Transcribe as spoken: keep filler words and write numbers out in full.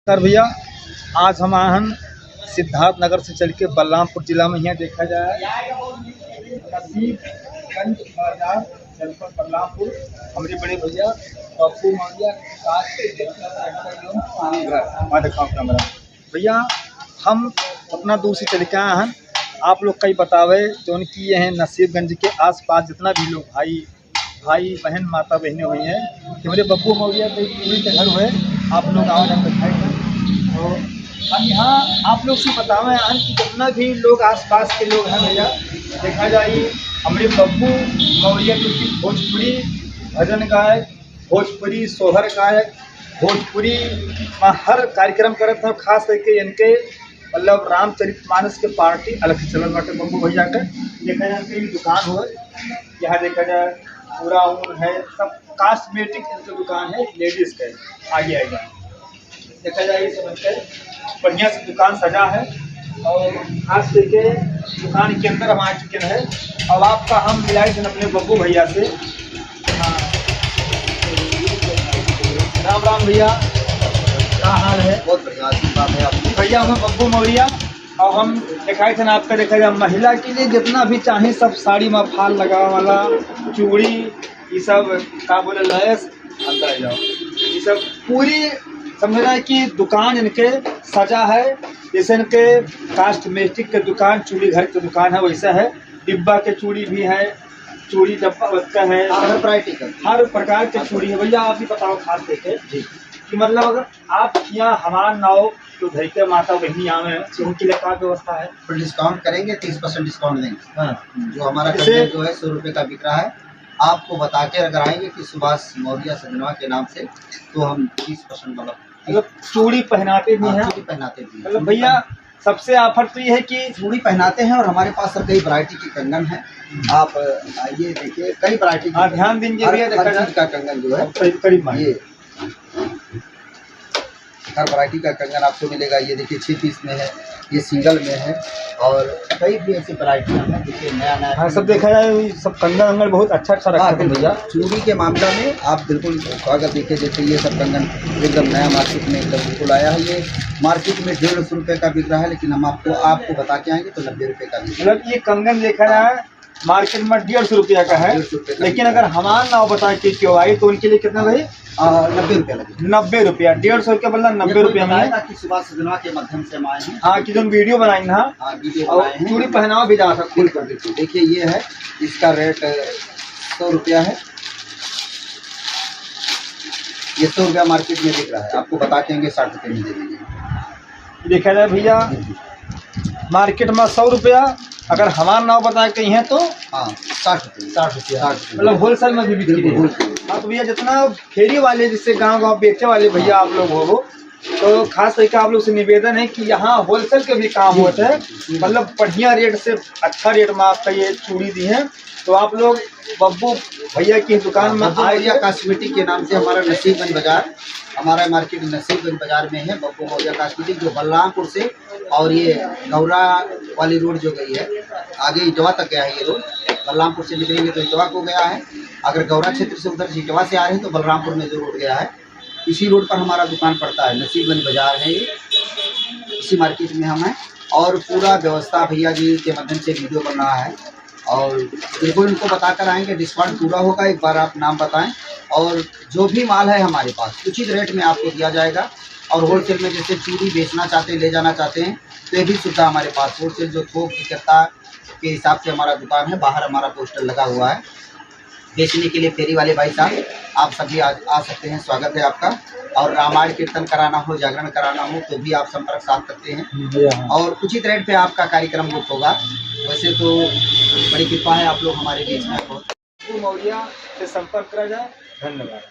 नमस्कार भैया, आज हम आहन सिद्धार्थनगर से चल के बलरामपुर जिला में। यहाँ देखा जाए, नसीबगंज बाजार, जनपद बलरामपुर। हमरे बड़े भैया पप्पू मौर्य, साथ के देखा जाए, वहाँ दिखाओ कैमरा। भैया, हम उतना दूर से चल के आए हैं, आप लोग कई बतावे, जौन कि ये हैं नसीबगंज के आसपास जितना भी लोग भाई, भाई, बहन, माता, बहनें हुई हैं, कि हमरे बब्बू मौर्य के यही के घर हुए, आप लोग आवा, हम दिखाई दें। और हम यहाँ आप लोग से बतावे हैं कि जितना भी लोग आसपास के लोग हैं भैया, देखा जाए, हमरे बब्बू मौर्य जो कि भोजपुरी भजन गायक, भोजपुरी सोहर गायक, भोजपुरी में हर कार्यक्रम करत हैं। खास करके इनके मतलब रामचरित मानस के पार्टी अलग से चलत बाटे बब्बू भैया के। देखा जाए इनके भी दुकान हो, यहाँ देखा जाए पूरा ऊन है, सब कॉस्मेटिक इनके दुकान है, लेडीज के। आगे आएगा, देखा जाए ये सब इनके बढ़िया से दुकान सजा है। और खास करके दुकान के अंदर हम आ चुके हैं। अब आपका हम मिलाई थे अपने बब्बू भैया से। हाँ। राम राम भैया, का हाल है? बहुत बढ़िया, आशीर्वाद है आपकी। भैया, हम बब्बू मौर्य और हम दिखाई थे ना आपका, देखा जाए महिला के लिए जितना भी चाहे सब साड़ी में फाल लगावे वाला, चूड़ी, ये सब का बोले, लैस, अंदर आ जाओ। ये सब पूरी समझ रहे हैं कि दुकान इनके सजा है, जैसे इनके कॉस्मेटिक के दुकान, चूड़ी घर के दुकान है वैसा है। डिब्बा के चूड़ी भी है, चूड़ी डब्बा बचता है, हाँ, हर वैरायटी का। हर प्रकार के चूड़ी है। भैया, आप ही बताओ खास करके जी। कि मतलब अगर आप यहाँ हमार नाव तो धरते माता बहनी आवे, तो उनके लिए का व्यवस्था है? फुल डिस्काउंट करेंगे, तीस परसेंट डिस्काउंट देंगे। हाँ। जो हमारा जैसे कंगन जो है सौ रुपये का बिक रहा है, आपको बता के अगर आएंगे कि सुभाष मौर्य सजनवा के नाम से, तो हम तीस परसेंट वाला मतलब चूड़ी पहनाते भी हाँ, हैं। चूड़ी पहनाते भी हैं। मतलब भैया, सबसे ऑफर तो ये है कि चूड़ी पहनाते हैं और हमारे पास सर कई वैरायटी के कंगन हैं। आप आइए, देखिए, कई वैरायटी के हाँ, कंगन। ध्यान दीजिए हर, भैया, हर देखा जाए। चीज़ का कंगन जो है, करीब, करीब मांगे। ये हर वैरायटी का कंगन आपको मिलेगा। ये देखिए, छः पीस में है, ये सिंगल में है और कई भी ऐसी वैरायटी हम हैं। देखिए, नया नया हाँ, सब देखा जाए, ये सब कंगन वंगन बहुत अच्छा अच्छा रखा हाँ, है भैया। चूड़ी के मामला में आप बिल्कुल स्वागत, देखिए, जैसे ये सब कंगन एकदम नया मार्केट में एकदम बिल्कुल आया है। ये मार्केट में डेढ़ सौ रुपये का बिक रहा है, लेकिन हम आपको, आपको बता के आएंगे तो नब्बे रुपये का बिक रहा है। मतलब ये कंगन देखा जाए मार्केट में डेढ़ सौ रुपया का है, डेढ़ सौ रुपया का लेकिन बिक रहा है। अगर हमार नाव बताए कि क्यों आई तो उनके लिए कितना भाई? आ, नब्बे रुपया लगे। नब्बे रुपया, डेढ़ सौ के बदला नब्बे रुपया में। ताकि सुभाष सजनवा के माध्यम से हम आए हैं। हाँ, कि जौन वीडियो बनाई ना, हाँ, वीडियो और बनाए हैं। चूड़ी पहनावा भी जा सकते हैं। बिल्कुल, बिल्कुल। देखिए, ये है, इसका रेट, अ, सौ रुपया है। ये सौ रुपया मार्केट में बिक रहा है, आपको बता के आएंगे, साठ रुपये में दे देंगे। देखा जाए भैया, जी, जी। मार्केट में सौ रुपया, अगर हमार नाव बता के कहीं है तो हाँ, साठ रुपये। साठ रुपया। साठ रुपये। मतलब होलसेल में भी बिक्री बिल्कुल, है। होलसेल। हाँ, तो भैया, जितना फेरी वाले, जिससे गांव गांव बेचे वाले भैया आप लोग हो, तो खास करके आप लोग से निवेदन है कि यहाँ होलसेल के भी काम जी, होता है। जी, जी। मतलब बढ़िया रेट से, अच्छा रेट में आपका ये चूड़ी दी है, तो आप लोग बब्बू भैया की दुकान में बब्बू आइए। मौर्य कॉस्मेटिक के नाम से हमारा नसीबगंज बाजार, हमारा मार्केट नसीबगंज बाजार में है बब्बू मौर्य कॉस्मेटिक, जो बलरामपुर से और ये गौरा वाली रोड जो गई है, आगे इटवा तक गया है ये रोड। बलरामपुर से निकलेंगे तो इटवा को गया है, अगर गौरा क्षेत्र से उधर से इटवा से आ रहे हैं तो बलरामपुर में जो रोड गया है, इसी रोड पर हमारा दुकान पड़ता है, नसीबगंज बाजार है ये, इसी मार्केट में हम हैं। और पूरा व्यवस्था भैया जी के माध्यम से वीडियो बन रहा है और बिल्कुल इनको बता कर आएंगे, डिस्काउंट पूरा होगा। एक बार आप नाम बताएं और जो भी माल है हमारे पास उचित रेट में आपको दिया जाएगा और होलसेल में जैसे चूड़ी बेचना चाहते हैं, ले जाना चाहते हैं, तो ये भी सुविधा हमारे पास, होलसेल जो थोक विक्रेता के हिसाब से हमारा दुकान है, बाहर हमारा पोस्टर लगा हुआ है। बेचने के लिए फेरी वाले भाई साहब, आप सभी आ, आ सकते हैं, स्वागत है आपका। और रामायण कीर्तन कराना हो, जागरण कराना हो, तो भी आप संपर्क साध सकते हैं। जी हाँ। और उचित रेट पे आपका कार्यक्रम बुक होगा। वैसे तो बड़ी कृपा है आप लोग हमारे बीच में, बहुत मौर्य से संपर्क करा जाए। धन्यवाद।